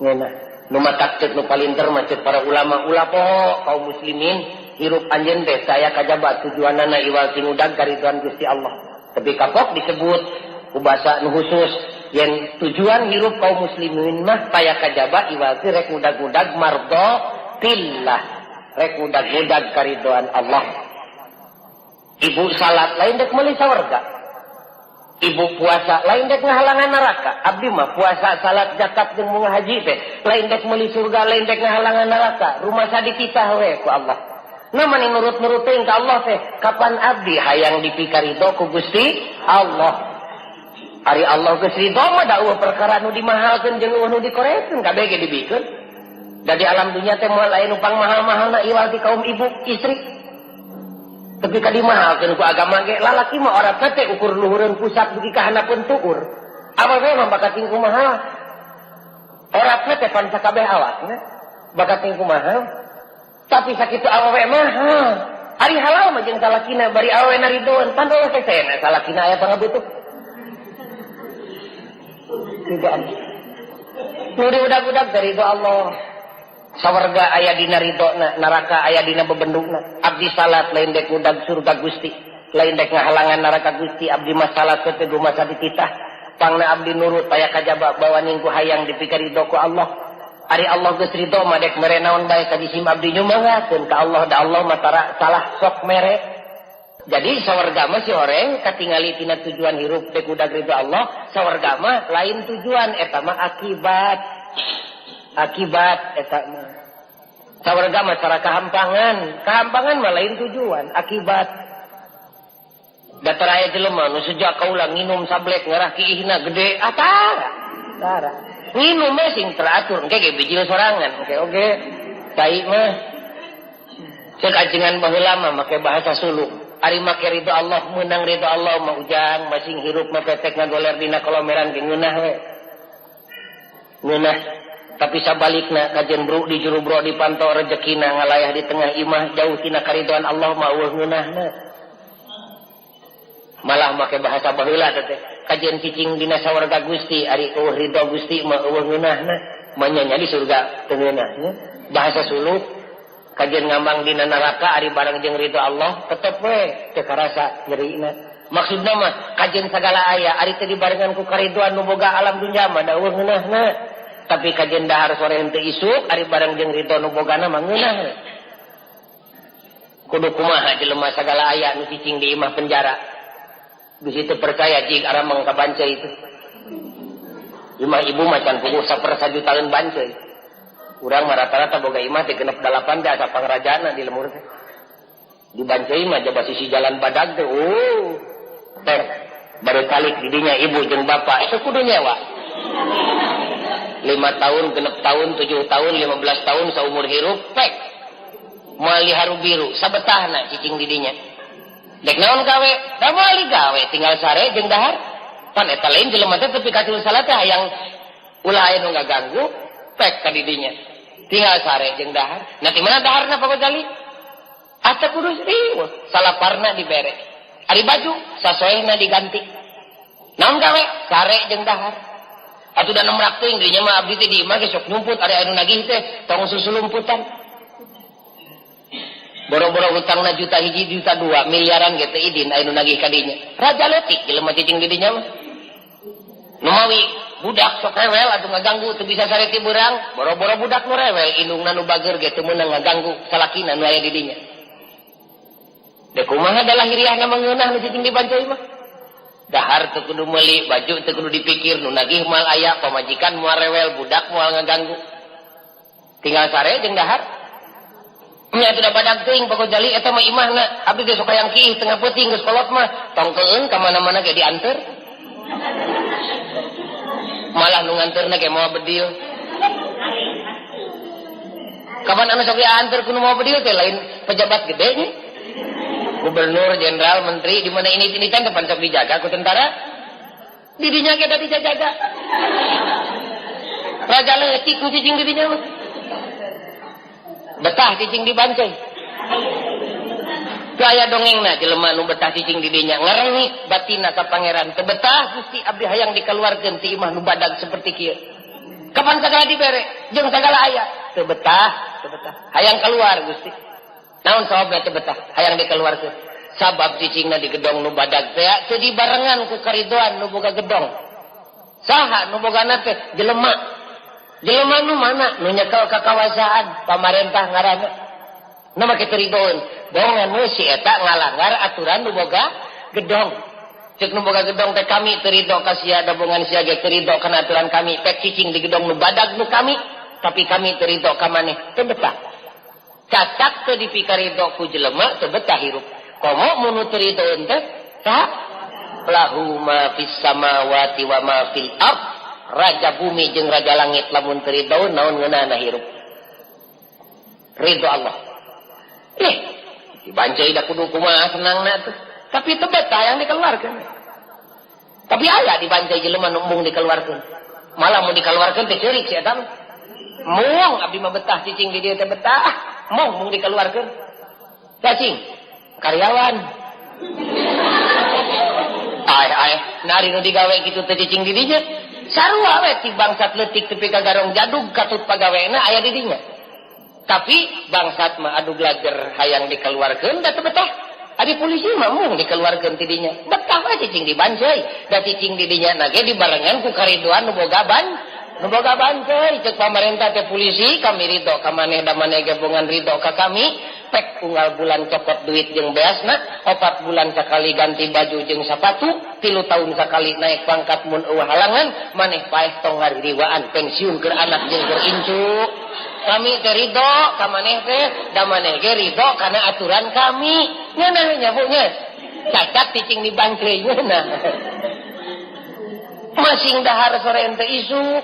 Ngeunah nu matak ceuk nu palinter mah ceuk para ulama ulah poho kaum muslimin hirup anjeun teh saya kajaba tujuanana iwal ti ngudag kariduan Gusti Allah. Tapi kapok disebut ku basa nu khusus yen tujuan hirup kaum muslimin mah paya kajaba iwal ti rek ngudag-ngudag mardo tillah rek ngudag-ngudag karidoan Allah. Ibu salat lain dek meuli sawarga. Ibu puasa lain dek ngahalangan neraka. Abdi mah puasa salat zakat jeung bunga haji teh lain dek meuli surga lain dek ngahalangan neraka. Rumah sadititah we ku Allah. Nah mani nurut-nurut teuing ka Allah teh kapan abdi hayang dipikarido ku Gusti Allah. Ari Allah geus ridho mah da eueuh perkara nu dimahalkeun jeung eueuh nu dikorekeun kabeh ge dibikeun. Da di alam dunya teh moal aya nu pangmahal-mahalna iwal ti kaum ibu istri. Tapi ka dimahalkeun ku agama ge lalaki mah oratna teh ukur luhureun pusat dugi ka handapeun tuur. Awewe mah bakat tingku mahal. Oratna teh pan sakabeh awakna bakat tingku mahal. Tapi sakitu awewe mahal. Ari halal mah jeung salakina bari awewe naridoeun pan eueuh teh sena salakina aya pangabutuh. Tidak. Nu diudag-udag dari ridho Allah. Sawarga aya dina ridhona, neraka aya dina bebendungna. Abdi salat lain dek ngudag surga Gusti, lain dek ngahalangan neraka Gusti. Abdi mah salat teh masa dititah. Pangna abdi nurut aya kajaba bawa ningku hayang dipikaridho ku Allah. Ari Allah geus ridho mah dek mere naon bae ka jisim abdi nyumangakeun ka Allah da Allah mah tara salah sok mere. Jadi sawarga mah si oreng katingali tina tujuan hirup dek udag ridho Allah, sawarga mah lain tujuan eta mah akibat. Akibat eta mah. Sawarga mah cara kahampangan, kahampangan mah lain tujuan, akibat. Datar aya jelema nu sejak kaula nginum sablek ngarah kiihna gede, ah tara. Tara. Nginum mah sing teratur, engke ge bijil sorangan, oke oke. Tai mah. Ceuk ajengan baheula mah make bahasa suluk. Ari make ridho Allah meunang ridho Allah mah ujang masing hirup mah petek ngagoler dina kolomeran ge ngeunah we. Ngeunah. Tapi sabalikna kajen bro di juru bro dipantau rejekina ngalayah di tengah imah jauh tina karidoan Allah mah eueuh ngeunahna. Malah make bahasa baheula teh kajen cicing dina sawarga Gusti ari eueuh ridho Gusti mah eueuh ngeunahna. Manyanya di surga teu ngeunahna. Bahasa suluk kajian ngambang dina neraka ari bareng jeung ridho Allah tetep we teu karasa nyerina. Maksudna mah kajian sagala aya ari teu dibarengan ku karidoan nu boga alam dunya mah da eueuh ngeunahna. Tapi kajian dahar sore henteu isuk ari bareng jeung ridho nu bogana mah ngeunah. Kudu kumaha jelema sagala aya nu cicing di imah penjara. Bisi teu percaya jig arameng ka bancai itu. Imah ibu mah can puguh sapersajutaan bancai. Urang mah rata-rata boga imah teh genep 8 teh asa pangrajana di lemur teh. Di bancai mah jaba sisi jalan badag teh. Teh baru kalik di dinya ibu jeung bapak itu kudu nyewa. 5 tahun, genep tahun, 7 tahun, 15 tahun saumur hirup pek. Moal diharu biru sabetahna cicing di dinya. Dek naon gawe? Da moal digawe tinggal sare jeung dahar. Pan eta lain jelema teh tepi ka salat teh hayang ulah aya nu ngaganggu pek ka di dinya. Tinggal sare jeung dahar. Nah di mana daharna Pak Gozali? Ata kudu riweuh, salaparna dibere. Ari baju sasoehna diganti. Naon gawe? Sare jeung dahar. Atuh da nemrak teuing dinya mah abdi teh di imah ge sok nyumput ari anu nagih teh tong susulumputan. Boro-boro hutangna juta hiji juta dua miliaran ge teu idin anu nagih ka dinya. Raja leutik jelema cicing di dinya mah. Nu mawi budak sok rewel atuh ngaganggu teu bisa sare ti beurang, boro-boro budak nu rewel indungna nu bager ge teu meunang ngaganggu salakina nu aya di dinya. Dek kumaha da lahiriahna mah ngeunah nu cicing di bancoi mah. Dahar teu kudu meuli, baju teu kudu dipikir, nu nagih moal aya, pamajikan moal rewel, budak moal ngaganggu. Tinggal sare jeung dahar. Nya atuh da badag teuing Pak Gojali eta mah imahna, abdi teh sok hayang kiih tengah peuting geus kolot mah, tong keueung ka mana-mana ge dianteur. Malah nu nganteurna ge moal bedil. Kapan anu sok dianteur ku nu moal bedil teh lain pejabat gede nya. Gubernur, jenderal, menteri, di mana ini kan depan sok dijaga ku tentara. Didinya ge da dijaga. Raja leutik nu cicing di dinya mah. Betah cicing di bancai. Teu aya dongengna jelema nu betah cicing di dinya ngarengik batinna ka pangeran. Teu betah Gusti abdi hayang dikaluarkeun ti imah nu badag seperti kieu. Kapan sagala dibere jeung sagala aya. Teu betah, teu betah. Hayang keluar Gusti. Naon sababna teu betah hayang dikeluarkeun? Sabab cicingna di gedong nu badag teh teu dibarengan ku karidoan nu boga gedong. Saha nu bogana teh? Jelema. Jelema nu mana? Nu nyekel kakawasaan pamarentah ngaranna. Nu make teu ridoeun. Bongan we si eta ngalanggar aturan nu boga gedong. Ceuk nu boga gedong teh kami teu rido ka sia da bongan sia ge teu rido kana aturan kami. Pek cicing di gedong nu badag nu kami, tapi kami teu rido ka maneh. Teu betah. Cacak teu dipikarido ku jelema teu betah hirup. Komo mun teu ridoeun teh saha? Lahu ma fis samawati wa ma fil ard. Raja bumi jeung raja langit lamun teu ridoeun naon ngeunahna hirup. Ridho Allah. Dibancai da kudu kumaha senangna tuh. Tapi teu betah yang dikeluarkeun. Tapi aya dibancai jelema nu embung dikeluarkeun. Malah mun dikeluarkeun teh ceurik si eta mah. Mung abdi mah betah cicing di dieu teh betah. Mung mung dikeluarkeun. Cacing karyawan. Ai ai nari nu digawe kitu teh cicing di dinya. Sarua we ti bangsat leutik tepi ka garong jadug katut pagawena aya di dinya. Tapi bangsat mah adu glager hayang dikeluarkeun da teu betah. Ari polisi mah mung dikeluarkeun ti dinya. Betah we cicing di bancai. Da cicing di dinya na ge dibarengan ku karidoan nu boga ban. Nu boga bancai ceuk pamarentah teh polisi kami ridho ka maneh da maneh ge bongan ridho ka kami. Pek unggal bulan copot duit jeung beasna, 4 bulan sakali ganti baju jeung sapatu, 3 tahun sakali naik pangkat mun eueuh halangan, maneh paeh tong ngaririwaan pensiun keur anak jeung keur incu. Kami teh ridho ka maneh teh, da maneh ge ridho kana aturan kami. Ngeunah nya Bu nya. Cacat cicing di bangkeuy ngeunah. Masing dahar sore teh isuk,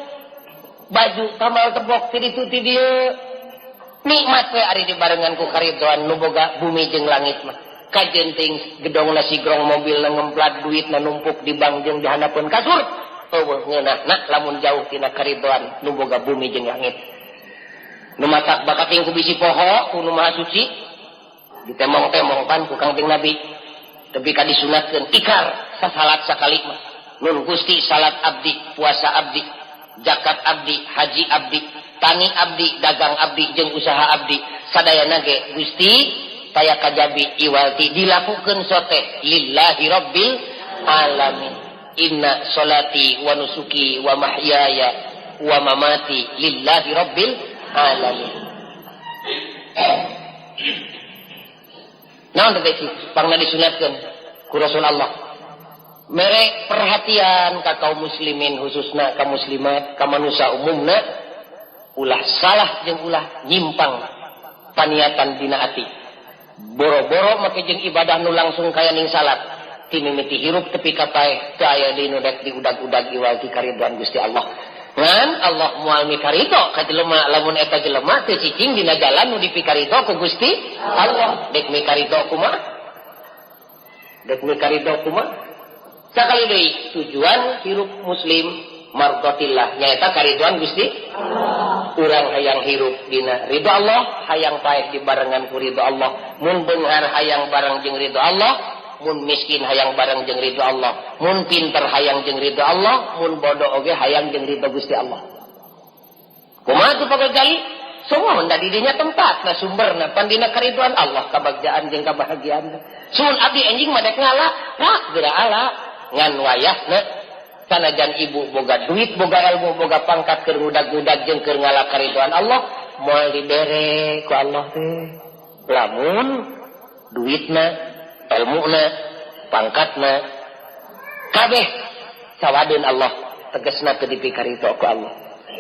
baju kamal tebok ti ditu ti dieu. Nikmat we ari dibarengan ku karidoan nu boga bumi jeung langit mah. Kajen teuing gedongna sigrong mobilna ngemplat duitna numpuk di bank jeung di handapeun kasur. Eueuh ngeunahna lamun jauh tina karidoan nu boga bumi jeung langit. Nu matak bakating ku bisi poho ku nu maha suci ditemong-temong pan ku Kangjeng Nabi. Tepi ka disunatkeun ikar sasalat sakali mah. Nun Gusti salat abdi, puasa abdi, zakat abdi, haji abdi, tani abdi, dagang abdi, jeung usaha abdi, sadayana ge Gusti taya kajabi iwalti dilakukeun sote lillahi rabbil alamin. Inna sholati wa nusuki wa mahyaya wa mamati lillahi rabbil alamin. Naon teh sih pangna disunatkeun ku Rasul Allah. Mere perhatian ka kaum muslimin khususna ka muslimat ka manusia umumna, ulah salah jeung ulah nyimpang paniatan dina ati. Boro-boro make jeung ibadah nu langsung kaya ning salat, ti mimiti hirup tepi ka paeh teu aya deui nu dek diudag-udag iwal ti karidhoan Gusti Allah. Ngan Allah moal mikaridho ka jelema lamun eta jelema teu cicing dina jalan nu dipikaridho ku Gusti Allah. Dek mikaridho kumaha? Dek mikaridho kumaha? Sakali deui tujuan hirup muslim mardatillah nyaeta karidhoan Gusti Allah. Urang hayang hirup dina ridho Allah, hayang paeh dibarengan ku ridho Allah. Mun beunghar hayang bareng jeung ridho Allah, Allah, mun miskin hayang bareng jeung ridho Allah, mun pinter hayang jeung ridho Allah, mun bodoh oge hayang jeung ridho Gusti Allah. Kumaha tuh Pak Ghazali? Semua da di dinya tempatna sumberna pan dina kariduan Allah kabagjaan jeung kabahagiaan. Sun abdi enjing mah dek ngala, rak geura ala ngan wayahna sanajan ibu boga duit, boga ilmu, boga pangkat keur ngudag-ngudag jeung keur ngala kariduan Allah, moal dibere ku Allah teh. Lamun duitna, ilmuna, pangkatna kabeh sawadeun Allah, tegasna teu dipikaritu ku Allah.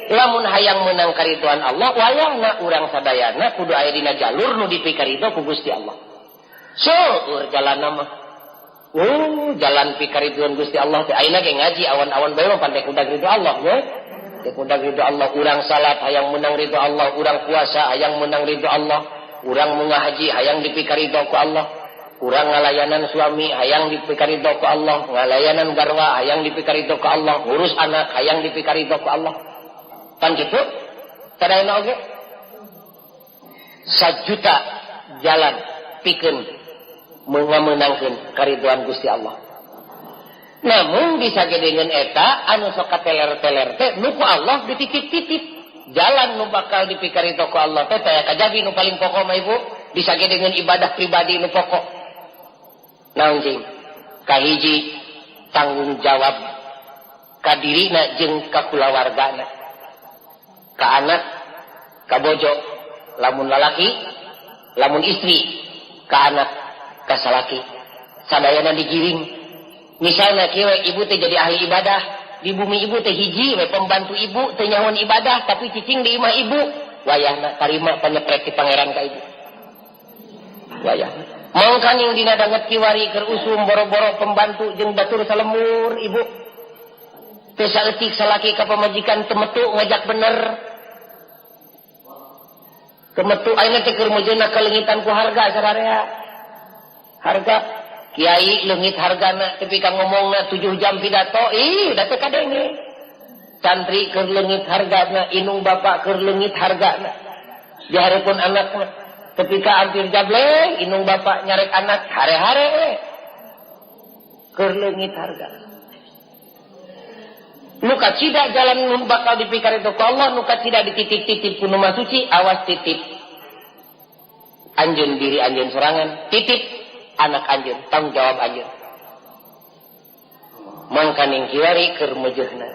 Lamun hayang meunang kariduan Allah, wayahna urang sadayana kudu aya dina jalur nu dipikaritu ku Gusti Allah. Seueur jalanna mah. Jalan pikariduan Gusti Allah teh ayeuna ge ngaji awan-awan bae mah pandai kudag ridho Allah nya. Dek kudag ridho Allah, urang salat hayang meunang ridho Allah, urang puasa hayang meunang ridho Allah, urang munggah haji hayang dipikarido ku Allah, urang ngalayanan suami hayang dipikarido ku Allah, ngalayanan garwa hayang dipikarido ku Allah, ngurus anak hayang dipikarido ku Allah. Kan kitu? Sadayana oge sajuta jalan pikeun mengameunangkeun kariduan Gusti Allah. Namun bisa gedengeun eta anu sok kateler-teler teh nu ku Allah dititip-titip. Jalan nu bakal dipikarido ku Allah teh taya kajabi nu paling pokok mah ibu, bisa gedengeun ibadah pribadi nu pokok. Naon cing? Kahiji tanggung jawab ka dirina jeung ka kulawargana. Ka anak, ka bojo, lamun lalaki, lamun istri, ka anak, ka salaki. Sadayana digiring. Misalnya kieu ibu teh jadi ahli ibadah, di bumi ibu teh hiji we pembantu ibu teh nyahoan ibadah tapi cicing di imah ibu, wayahna tarima panyepret ti pangeran ka ibu. Wayahna. Mangkaning dina danget kiwari keur usum boro-boro pembantu jeung batur salemur ibu. Teu saeutik salaki ka pamajikan teu metu ngajak bener. Teu metu ayeuna teh keur meujeunna kaleungitan ku harga sararea. Harga kiai leungit hargana tepi ka ngomongna 7 jam pidato, ih da teu kadenge. Santri keur leungit hargana, indung bapak keur leungit hargana. Di hareupeun anakna tepi ka hampir jableh, indung bapak nyarek anak hare-hare we. Keur leungit harga. Nu kacida jalan nu bakal dipikar itu ku Allah, nu kacida dititip-titip ku nu mah suci, awas titip. Anjeun diri anjeun sorangan, titip anak anjeun, tanggung jawab anjeun. Mangkaning kiwari keur meujeunna.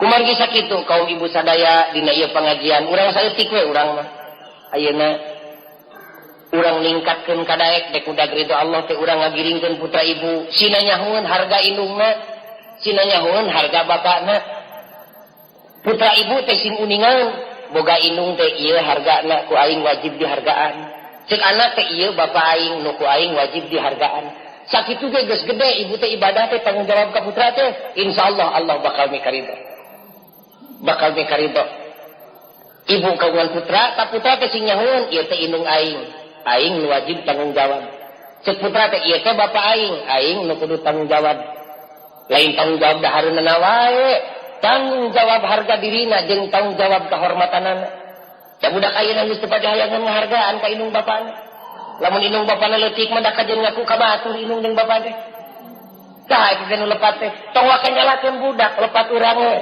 Kumargi sakitu kaum ibu sadaya dina ieu pangajian, urang saeutik we urang mah. Ayeuna urang ningkatkeun kadaek dek udag ridho Allah teh urang ngagiringkeun putra ibu, sina nyahoeun harga indungna, sina nyahoeun harga bapakna. Putra ibu teh sing uningan, boga indung teh ieu hargana ku aing wajib dihargaan. Cek anak teh ieu bapa aing nu ku aing wajib dihargaan. Sakitu ge geus gede ibu teh ibadah teh tanggung jawab ka putra teh, insyaallah Allah bakal mikaridho. Bakal mikaridho. Ibu kagungan putra, ka putra teh sing nyahoeun ieu teh indung aing, aing nu wajib tanggung jawab. Cek putra teh ieu teh bapa aing, aing nu kudu tanggung jawab. Lain tanggung jawab dahareunana wae, tanggung jawab harga dirina jeung tanggung jawab kehormatanana. Da budak ayeuna geus teu pajahayangan ngahargaan ka indung bapana. Lamun indung bapana leutik mah da kajeun ngaku ka batur indung jeung bapa teh. Tah eta teh nu lepat teh, tong waka nyalakeun budak, lepat urang we.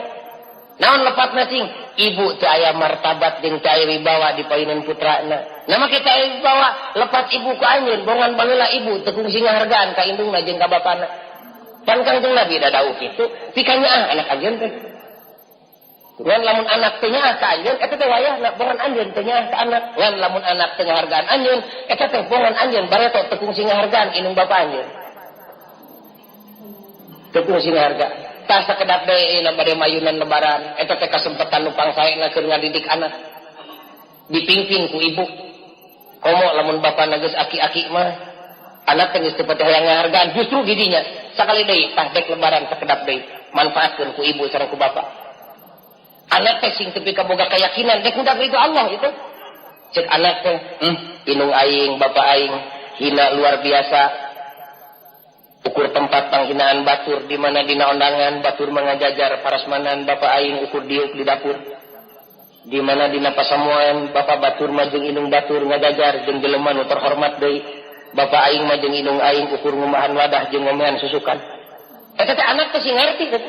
Naon lepatna cing? Ibu teu aya martabat jeung teu aya wibawa di payunan putrana. Nah make teu aya wibawa, lepat ibu ku anjeun, bongan baheula ibu teu kungsi ngahargaan ka indungna jeung ka bapana. Pan Kangjeng Nabi da dawuh kitu, pikanyaah anak anjeun teh. Ngan lamun anak teh nyaah ka anjeun eta teh wayahna bongan anjeun teh nyaah ka anak. Ngan lamun anak teh ngahargaan anjeun eta teh bongan anjeun bareto teu kungsi ngahargaan indung bapa anjeun. Teu kungsi ngahargaan. Tah sakedap deui na bade mayunan lebaran eta teh kasempetan nu pangsaena keur ngadidik anak. Dipimpin ku ibu. Komo lamun bapana geus aki-aki mah anak teh geus teu pati hayang ngahargaan justru di dinya. Sakali deui tah dek lebaran sakedap deui manfaatkeun ku ibu sareng ku bapa. Anak teh sing tepi ka boga keyakinan dek udah ridho Allah itu. Cek anak teh, indung aing, bapa aing hina luar biasa. Ukur tempat panghinaan batur di mana dina ondangan batur mangajajar parasmanan bapa aing ukur diuk di dapur. Di mana dina pasamuan bapa batur mah jeung indung batur ngajajar jeung jelema nu terhormat deui. Bapak aing mah jeung indung aing ukur ngumahan wadah jeung ngomean susukan. Eta teh anak teh sing ngarti teh.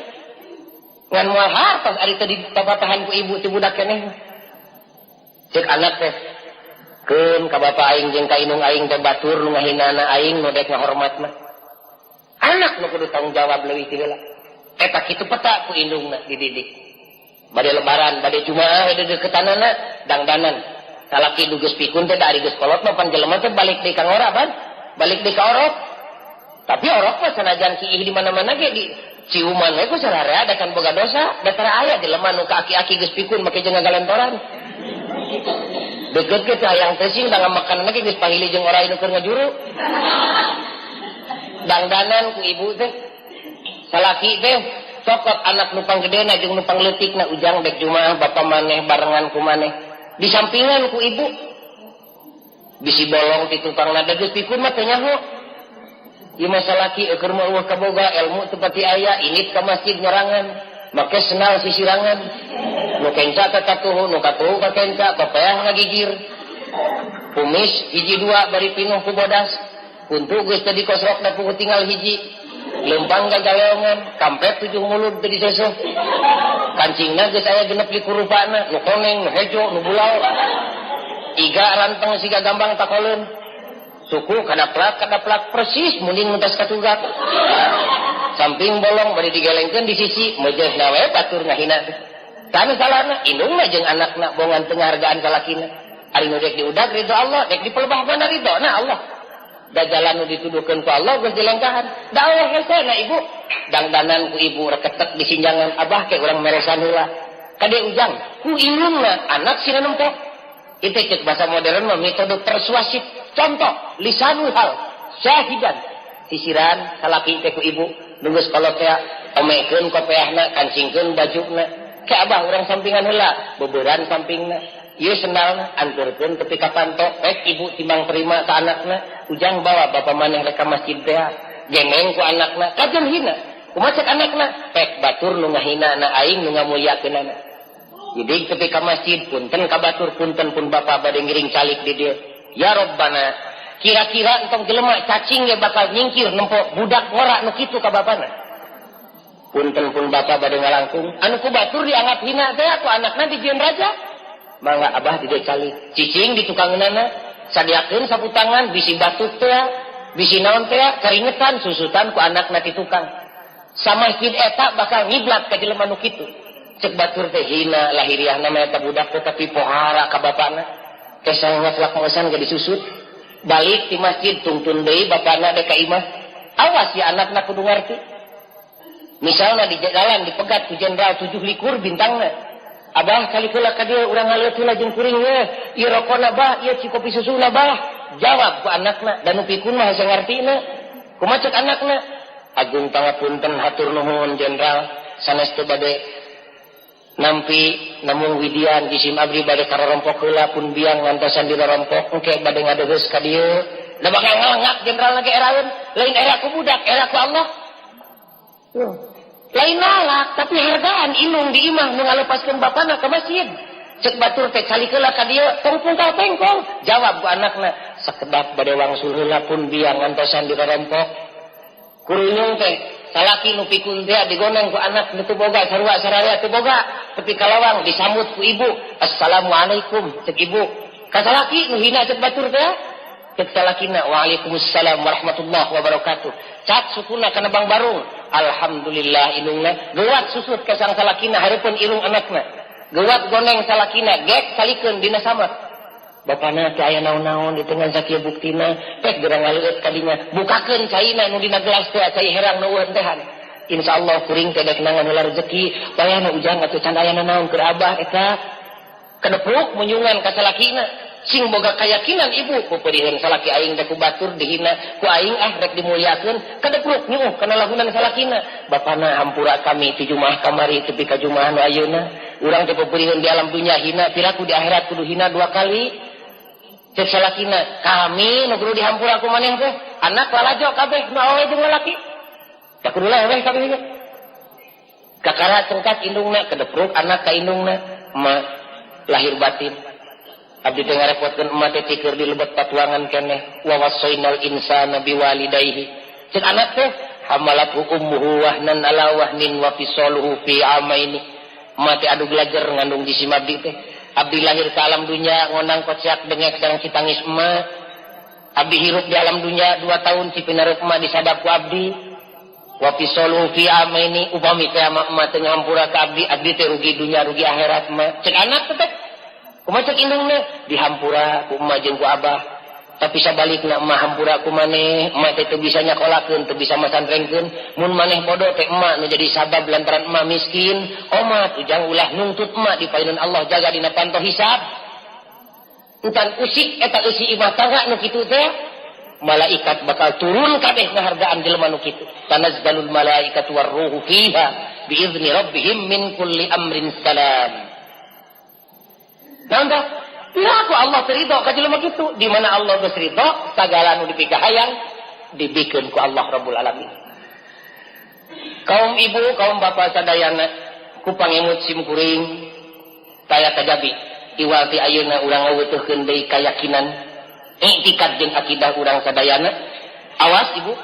Ngan moal hartos ari teh dipapatahan ku ibu ti budak keneh. Cek anak teh keun ka bapak aing jeung ka indung aing teh batur nu ngahinana aing nu dek ngahormat mah. Anak nu kudu tanggung jawab leuwih ti heula. Eta kitu peta ku indungna dididik. Bade lebaran, bade jumaah deukeutanana dangdanan. Salaki geus pikun teh dari geus kolot mah pan jelema teh balik deui ka ngora pan, balik deui ka orok. Tapi orok mah sanajan kiih di mana-mana ge di ciuman we ku sararea da kan boga dosa, da tara aya jelema nu ka aki-aki geus pikun make jeung ngagalentoran. Deukeut ge teh hayang teh sing da ngamakanna ge geus pahili jeung orai nu keur ngajuru. Dangdanan ku ibu teh. Salaki teh cokot anak nu panggedena jeung nu pangleutikna ujang dek jumaah bapa maneh barengan ku maneh. Di sampingan ku ibu bisi bolong ti tukang nada geus pikun mah teu nyaho. Ieu mah salaki eueuh mah eueuh kaboga ilmu teu pati aya init ka masjid nyerangan make senal sisirangan nu kenca ka katuhu nu katuhu ka kenca kopeah ngagigir kumis hiji dua bari pinuh ku bodas kuntu geus teu dikosrok da puguh tinggal hiji lempang gagaleongan kampret 7 mulut teu diseseh kancingna geus aya 26 rupana nu koneng nu hejo nu bulau iga ranteng siga gambang takoleun suku kadaplak persis munding mentas katugak samping bolong bari digelengkeun di sisi mejehna we batur ngahina teh kana salahna indungna jeung anakna bongan penghargaan salakina ari nu dek diudag ridho Allah dek dipelebah mana ridhona Allah da jalan nu dituduhkeun ku Allah geus dilengkahan da Allah hesena ibu dangdanan ku ibu reketek di sinjangan abah ke urang meresan heula kade ujang ku indungna anak sina nempo itu cek bahasa modern mah metode persuasif contoh lisanul hal syahidan sisiran salaki teh ku ibu nunggu sekolah teh omekeun kopeahna kancingkeun bajuna ke abah urang sampingan heula beberan sampingna ieu sendalna anturkeun tepi ka panto pek ibu timbang terima ka anakna ujang bawa bapa maneh rek ka masjid teh gengeng ku anakna kajen hina kumaha cek anakna pek batur nu ngahina na aing nu ngamulyakeunana jadi tepi ka masjid punten ka batur punten pun bapa bade ngiring calik di dieu ya Rabbana kira-kira entong jelema cacing ge bakal nyingkir nempo budak ngora nu kitu ka bapana punten pun bapa bade ngalangkung anu ku batur dianggap hina teh ku anakna dijieun raja mangga abah di dieu calik cicing di tukangeunana sadiakeun sapu tangan bisi batuk teh bisi naon teh keringetan susutan ku anakna ti tukang samasjid eta bakal ngiblat ka jelema nu kitu cek batur teh hina lahiriahna mah eta budak teh tapi pohara ka bapana teh sangat lakosan ge disusut balik ti masjid tungtun deui bapana dek ka imah awas ya anakna kudu ngarti misalna di jalan dipegat ku jenderal 7 likur bintangna abah kali heula ka dieu urang ngaleut heula jeung kuring we ieu rokona bah ieu cikopi susuna bah jawab ku anakna da nu pikun mah hese ngartina kumaha cek anakna agung pangapunten hatur nuhun jenderal sanes teu bade nampi namung widian jisim abdi bade karorompok heula pun biang ngantosan dirorompok engke bade ngadegeus ka dieu da bakal ngalengak jenderal ge eraeun lain era ku budak era ku Allah lain nalak tapi hargaan inung di imah nu ngalepaskeun bapana ka masjid cek batur teh calik heula ka dieu tong pungkal pengkong jawab ku anakna sakedap bade wangsul heula pun biang ngantosan dirorompok kurunyung teh salaki nu pikun teh digoneng ku anak nu teu boga sarua sararea teu boga tepi ka lawang disambut ku ibu assalamualaikum cek ibu ka salaki nu hina cek batur teh cek salakina waalaikumsalam warahmatullahi wabarakatuh cat sukuna kana bang barung alhamdulillah indungna geuat susut ka sang salakina hareupeun irung anakna geuat goneng salakina gek salikeun dina sama bapana teh aya naon-naon di tengah sakieu buktina pek gerang ngaleueut ka dinya bukakeun caina nu dina gelas teh cai herang nu eueun tehan insyaallah kuring teh dek nangan heula rezeki bayana ujang atuh can aya naon keur abah eta kedepuk munyungan ka salakina sing boga kayakinan ibu pupuriheun salaki aing teh ku batur dihina ku aing ah rek dimulyakeun kadepruk nyuuh kana lagunan salakina bapana hampura kami ti jumaah kamari tepi ka jumaah nu ayeuna urang teh pupuriheun di alam dunya hina piraku di akhirat kudu hina 2 kali cek salakina kami nu kudu dihampura ku maneh teh anak lalajo kabeh nu awewe jeung lalaki da kudu leweh kabeh ge kakara cengkak indungna kedepruk anak ka indungna ma lahir batin Abdi teh ngarepotkeun emak teh tikeur di lebet patuangan keneh wa wasainal insana biwalidayhi. Cek anak teh hamalathu ummuhu wahnan ala wahnin wa fisaluhu fi amaini. Emak teh adu belajar ngandung jisim abdi teh. Abdi lahir ke alam dunya ngonang kocak dengek sareng citangis emak. Abdi hirup di alam dunya 2 tahun cipinareup emak disadap ku abdi. Wa fisaluhu fi amaini upami teh emak teh ngampura ka abdi, abdi teh rugi dunya rugi akhirat emak. Cek anak teh kumaha cek indungna dihampura ku emak jeung ku abah. Tapi sabalikna emak hampura ku maneh, emak teh teu bisa nyakolakeun, teu bisa masantrenkeun. Mun maneh bodoh teh emak nu jadi sabab lantaran emak miskin. Omat ujang ulah nungtut emak di payunan Allah jaga dina panto hisab. Entan usik eta eusi imah tangga nu kitu teh malaikat bakal turun kabeh ngahargaan jelema nu kitu. Tanazzalul malaikatu warruhu fiha biizni rabbihim min kulli amrin salam. Naon tah? Piraku Allah ridho ka jelema kitu. Di mana Allah geus ridho, sagala nu dipikahayang dibikeun ku Allah Rabbul Alamin. Kaum ibu, kaum bapak sadayana ku pangemut sim kuring taya kajabi iwal ti ayeuna urang ngaweutuhkeun deui kayakinan iktikad jeung akidah urang sadayana. Awas ibu,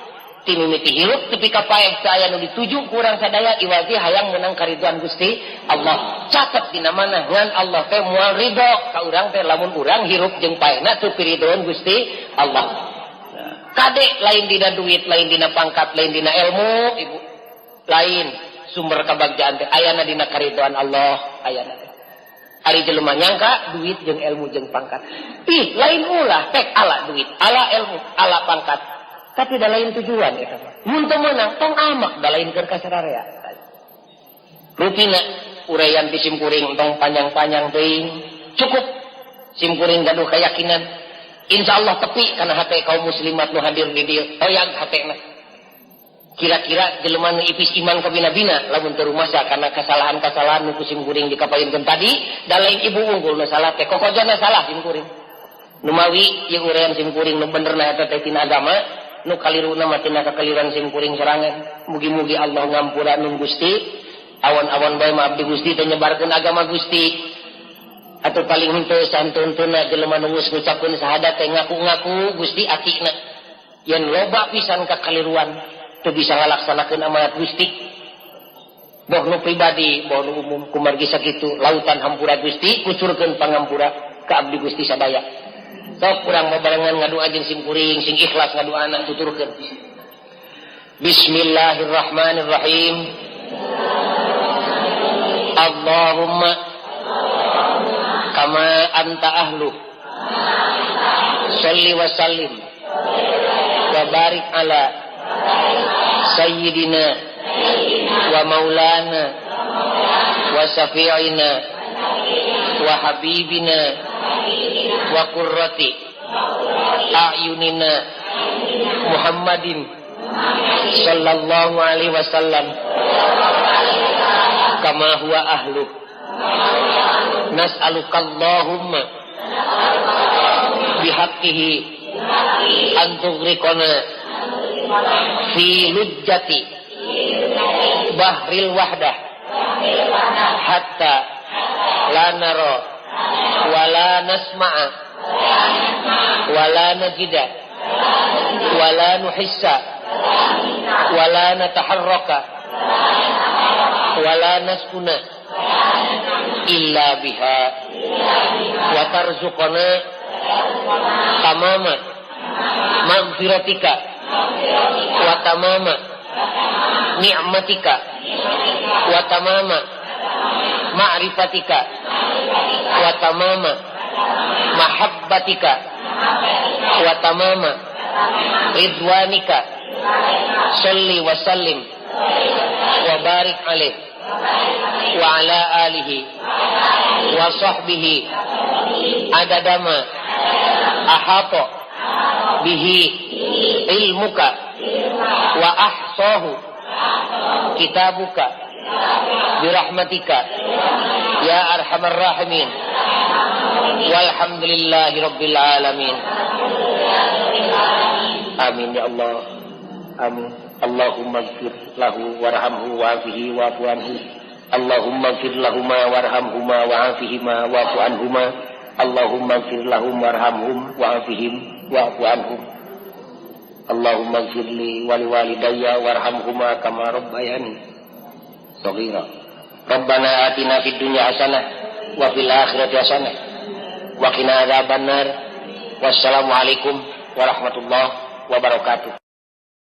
ti mimiti hirup tepi ka paeh teu aya nu dituju ku urang sadaya iwal ti hayang meunang karidhoan Gusti Allah. Catet dina mana ngan Allah teh moal ridho ka urang teh lamun urang hirup jeung paehna teu piridhoan Gusti Allah. Kade lain dina duit, lain dina pangkat, lain dina ilmu, ibu. Lain sumber kabagjaan teh ayana dina karidhoan Allah, ayana teh. Ari jelema nyangka duit jeung ilmu jeung pangkat. Ih, lain ulah tek ala duit, ala ilmu, ala pangkat. Tapi da lain tujuan eta mah. Mun teu meunang tong amak da lain keur kasararea. Rutina uraian ti simkuring tong panjang-panjang teuing. Cukup simkuring gaduh keyakinan. Insyaallah tepi kana hate kaum muslimat nu hadir di dieu, toyag hatena. Kira-kira jelema nu ipis iman kabina-bina lamun teu rumasa kana kesalahan-kesalahan nu ku simkuring dikapayunkeun tadi, da lain ibu unggul nu salah teh kokojana salah simkuring. Numawi ieu uraian simkuring nu benerna eta teh tina agama, nu kaliruna mah tina kakaliran simkuring sorangan. Mugi-mugi Allah ngampura nun Gusti. Awan-awan bae mah abdi Gusti teh nyebarkeun agama Gusti. Atau paling henteu santuntuna jelema nu geus ngucapkeun syahadat teh ngaku-ngaku Gusti akina. Yen loba pisan kakaliruan teu bisa ngalaksanakeun amanat Gusti. Boh nu pribadi, boh nu umum kumargi sakitu lautan hampura Gusti kucurkeun pangampura ka abdi Gusti sadaya. Sok urang babarengan ngadua jeung simkuring sing ikhlas ngaduana tuturkeun. Bismillahirrahmanirrahim. Allahumma kama anta ahlu sholli wa sallim wa barik ala sayyidina wa maulana wa syafi'ina wa habibina wa qurrati a'yunina Muhammadin sallallahu alaihi wasallam kama huwa ahlu nas'aluka Allahumma bihaqqihi an tughriqana fi lujjati bahril wahdah hatta la nara wa la nasma'a wa la najida wa la nuhissa wa la nataharraka wa la naskuna illa biha wa tarzuqana tamama maghfiratika wa tamama ni'matika wa tamama ma'rifatika wa tamama mahabbatika wa tamama ridwanika sholli wa sallim wa barik alaih wa ala alihi wa sahbihi adadama ahata bihi ilmuka wa ahsahu kitabuka birahmatika ya arhamar rahimin walhamdulillahi rabbil alamin. Amin ya Allah. Amin. Allahumma ighfir lahu warhamhu wa'afihi wa'fu anhu. Allahumma ighfir lahuma warhamhuma wa'afihima wa'fu anhuma. Allahumma ighfir lahum warhamhum wa'afihim wa'fu anhum. Allahumma ighfir li wa liwalidayya warhamhuma kama rabbayani shaghira. Rabbana atina fid dunya hasanah wa fil akhirati hasanah wa qina adzabannar. Wassalamualaikum warahmatullahi wabarakatuh.